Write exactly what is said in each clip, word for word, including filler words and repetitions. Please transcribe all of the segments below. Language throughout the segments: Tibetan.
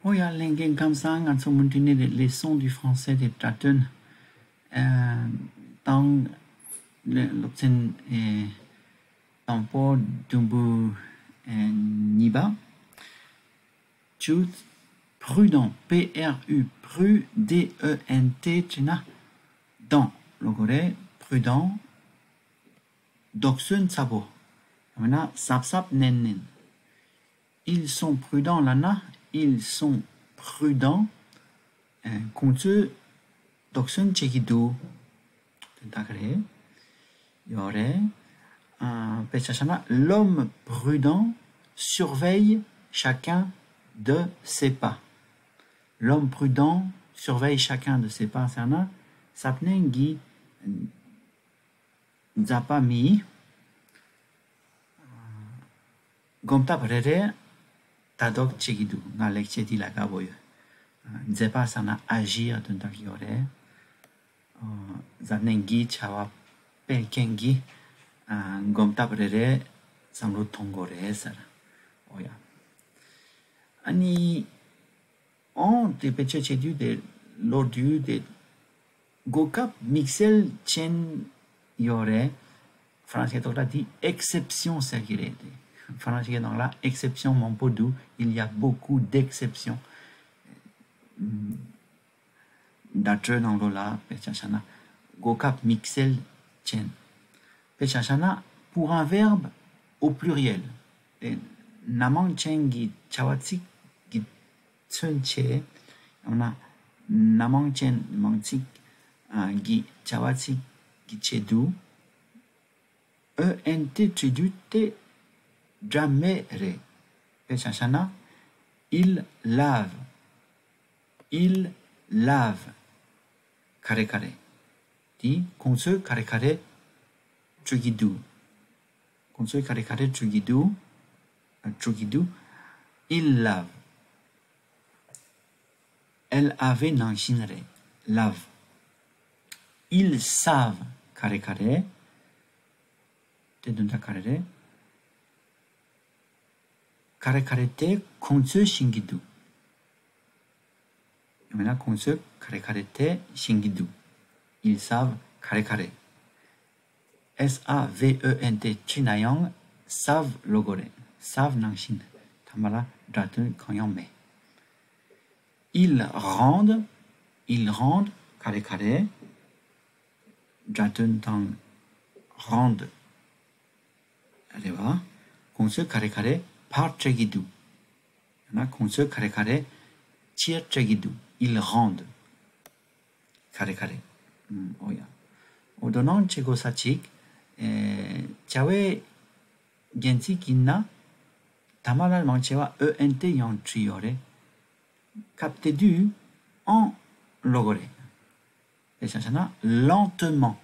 ཨོ་ཡ། ལྷན་རྒྱས་ཁམས་བཟང་། ང་ཚོ་མུ་མཐུད་ནས་les leçons du français དེ་སློབ་ཚན་ཨེ་དང་ལེ་སློབ་ཚན་ཨེ་དང་པོ་བདུན་པོ་ཨེ་གཉིས་པ། Choose prudent, P R U, pru, D E N T བྲིས་ན་dent ལབ་དགོས་རེད། prudent དོགས་ཟོན་ཚ་པོ། ཡང་ན་གཟབ་གཟབ་ནན་ནན། Ils sont prudents ལབ་ན། Ils sont prudents. ཨེ་ཁོང་ཚོས་དོགས་ཟོན་བྱེད་ཀྱི་འདུག་དོན་དག་རེད། ཡོད་རེད། ཨ་དཔེ་ཆ་བཞག་ན། L'homme prudent surveille chacun de ses pas. L'homme prudent surveille chacun de ses pas ཟེར་ན། གཟབ་ནན་གྱིས་མཛད་པ་མིའི་གོམ་སྟབས་རེ་རེ་ལྟ་རྟོག་བྱེད་ཀྱི་འདུག་ང་ལེགས་བཤད་འདི་ལ་དགའ་པོ་ཡོད། མཛད་པ་ཟེར་ན་agir དོན་དག་ཡོད་རེད། གཟབ་ནན་གྱིས་བྱ་བ་སྤེལ་མཁན་གྱི་གོམ་སྟབས་རེ་རེ་བསམ་བློ་གཏོང་དགོས་རེད་ཟེར། ཨོ་ཡ། ཨ་ནི། ཨོང་དེ་བེད་སྤྱོད་བྱེད་དུས་དེ་ལོ་དུས་དེ་གོ་སྐབས་དམིགས་བསལ་ཅན་ཡོད་རེད། ཧྥ་རན་སིའི་ཐོག་ལ་དེ་exception ཟེར་གྱི་རེད་དེ། ཧྥ་རན་སིའི་ནང་ལ་exception མང་པོ་འདུག Il y a beaucoup d'exceptions. བརྡ་སྤྲོད་ནང་ལོགས་ལ་དཔེ་ཆ་བཞག་ན་གོ་སྐབས་དམིགས་བསལ་ཅན། དཔེ་ཆ་བཞག་ན་pour un verbe au pluriel. སྣ་མང་ཅན་གྱི་བྱ་བ་ཚིག་གི་མཚོན་བྱེད། ཡང་ན་སྣ་མང་ཅན་མང་ཚིག་གི་བྱ་བ་ཚིག་གི་ཆེད་དུ། E N T བྲིས་དུས་དེ་འདྲ་མེད་རེད། དཔེ་ཆ་བཞག་ན། Il lave. Il lave. ག་རེ་ག་རེ། དེ་ཁོང་ཚོས་ག་རེ་ག་རེ་བྱེད་ཀྱི་འདུག་ཁོང་ཚོས་ག་རེ་ག་རེ་བྱེད་ཀྱི་འདུག་བྱེད་ཀྱི་འདུག Il lave. L A V ནང་བཞིན་རེད། Lave. Ils savent ག་རེ་ག་རེ། དེ་དོན་དག་ག་རེ་རེད། ག་རེ་ག་རེ་དེ་ཁོང་ཚོས་ཤེས་ཀྱི་འདུག་ཡང་མིན་ན་ཁོང་ཚོས་ག་རེ་ག་རེ་དེ་ཤེས་ཀྱི་འདུག Ils savent ག་རེ་ག་རེ། S A V E N T བྲིས་ན་ཡང་savent ལབ་དགོས་རེད། Savent ནང་བཞིན་ཐ་མ་ལ་སྒྲ་དོན་གང་ཡང་མེད། Ils rendent. Ils rendent ག་རེ་ག་རེ། སྒྲ་དོན་དང་rendre རེད་བ། ཁོང་ཚོས་ག་རེ་ག་རེ་ཕར་སྤྲད་ཀྱི་འདུག་ཡང་ན་ཁོང་ཚོས་ག་རེ་ག་རེ་ཕྱིར་སྤྲད་ཀྱི་འདུག Ils rendent ག་རེ་ག་རེ། ཨོ་ཡ། འོ་དོ་སྣང་བྱེད་དགོས་ས་གཅིག་ཨེ་བྱ་བའི་རྒྱན་ཚིག་ཡིན་ན། ཐ་མ་ལ་མང་ཆེ་བ་E N T ཡང་བྲིས་ཡོད་རེད། སྐབས་དེ་དུས་en ལབ་དགོས་རེད། དཔེ་ཆ་བཞག་ན་lentement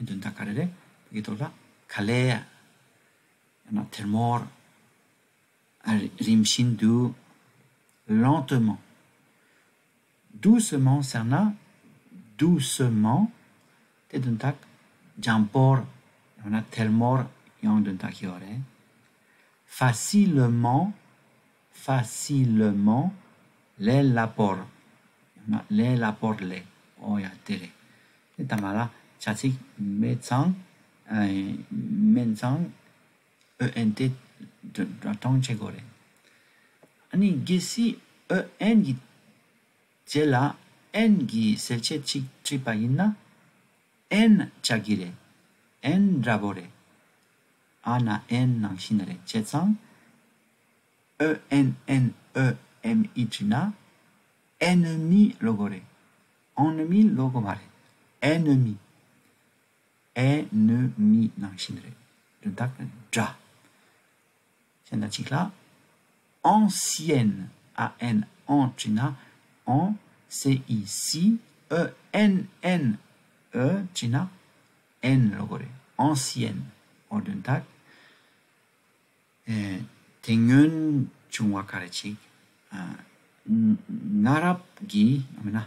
དོན་དག་ག་རེ་རེད། བོད་སྐད་ཐོག་ལ་ག་ལེར། ཡང་ན་ཐལ་མོར། ཨ་རི་རིམ་བཞིན་དུ། Lentement. Doucement ཟེར་ན། Doucement དེ་དོན་དག་འཇམ་པོར། ཡང་ན་ཐལ་མོར་ཡང་དོན་དག་ཡོད་རེད། Facilement. Facilement ལས་སླ་པོར། ཡང་ན་ལས་སླ་པོར་ལས། ཨོ་ཡ་དེ་རེད། དེ་ལྟ་མ་ལ་བྱ་ཚིག་མེད་ཙང་། ཨ་མེད་ཙང་E N T སྒྲ་སྒྲ་གདངས་བྱེད་དགོས་རེད། ཨ་ནི་གལ་སྲིད་E N གི་རྗེས་ལ་en གི་གསལ་བྱེད་ཅིག་བྲིས་པ་ཡིན་ན། en ཆགས་ཀྱི་རེད། en འདྲ་པོ་རེད། ཨ་ན་en ནང་བཞིན་རེད། བྱས་ཙང་E N N E M I བྲིས་ན་ennemi ལབ་དགོས་རེད། ennemi ལབ་དགོས་མ་རེད། ennemi. ennemi ནང་བཞིན་རེད། དོན་དག་འདྲ། གཞན་དག་ཅིག་ལ། ancienne. A N en བྲིས་ན་en། C I ci. E N N E བྲིས་ན་en ལབ་དགོས་རེད། ancienne. འོ་དོན་དག་ཨེ་དེ་སྔོན་བྱུང་བ་ག་རེ་ཅིག་ཨ་སྔ་རབས་ཀྱི་ཡང་མིན་ན།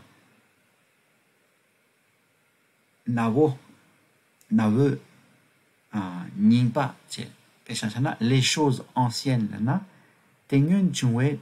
ནའོ། ནའོ། ཨ་རྙིང་པ་བྱས། དཔེ་ཆ་བཞག་ན་les choses anciennes ལབ་ན། དེ་སྔོན་བྱུང་བའི་